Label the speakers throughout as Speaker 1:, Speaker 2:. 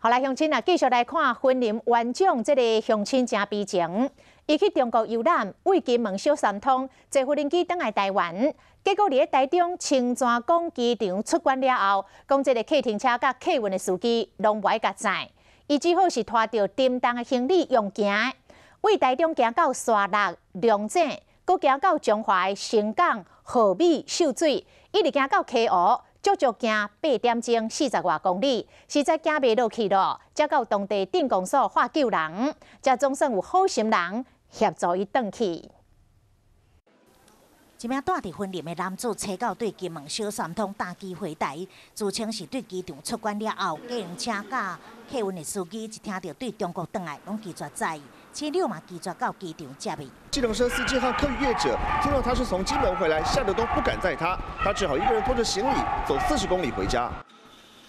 Speaker 1: 好來，鄉親啊，繼續來看雲林員長這个鄉親誠悲情，伊去中國遊覽，對金門小三通坐無人機轉來台灣，結果佇咧台中清泉崗機場出關了後，講這个客停車佮客運的司機攏無愛共載，伊只好是拖著沉重的行李用行的，對台中行到沙鹿、龍井，閣行到彰化的伸港、和美、秀水，一直行到溪湖。足足行8點鐘40外公里，實在行袂落去囉，才到當地鎮公所喊救人，才總算有好心人協助伊轉去。
Speaker 2: 一名蹛佇雲林的男子，揣九對金門小三通搭機回台，自稱是對機場出關了後，計程車佮客運的司機一聽著對中國轉來，攏拒絕載，車輛嘛拒絕到機場接伊。
Speaker 3: 計程車司機和客運業者聽到他是從金門回來，嚇得都不敢載他，他只好一個人拖着行李走40公里回家。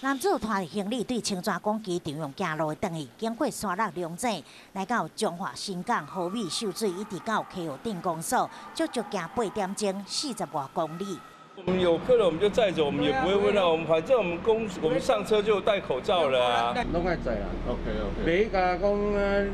Speaker 2: 男子拖著行李對清泉崗機場用行路的轉去，經過沙鹿、龍井，來到彰化伸港、和美、秀水，一直到溪湖鎮公所，足足行8點鐘40外公里。
Speaker 4: 我們有客人我們就載著，我們也不會問到，我們反正我們公我們上車就戴口罩了啊。
Speaker 5: 攏愛載啦，OK OK。袂共講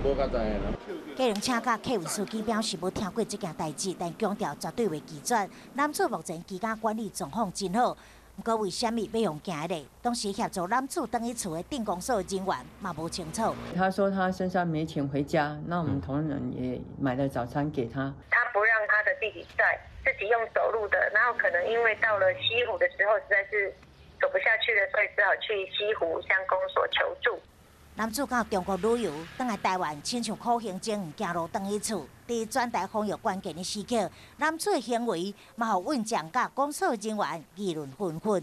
Speaker 5: 無共載啦。
Speaker 2: 計程車佮客運司機表示無聽過這件代誌，但強調絕對袂拒絕。男子目前居家管理狀況真好。毋過為啥物欲用行的？當時協助男子轉去厝的鎮公所人員嘛無清楚。
Speaker 6: 他說他身上沒錢回家，那我們同仁也買了早餐給他。
Speaker 7: 他不讓他的弟弟載，自己用走路的，然後可能因為到了溪湖的時候，實在是走不下去了，所以只好去溪湖鄉公所求助。
Speaker 2: 男子到中國旅遊，轉來台灣，親像苦行僧行路轉去厝。佇轉台防疫關鍵的時刻，男子的行為嘛予院長佮公所人員議論紛紛。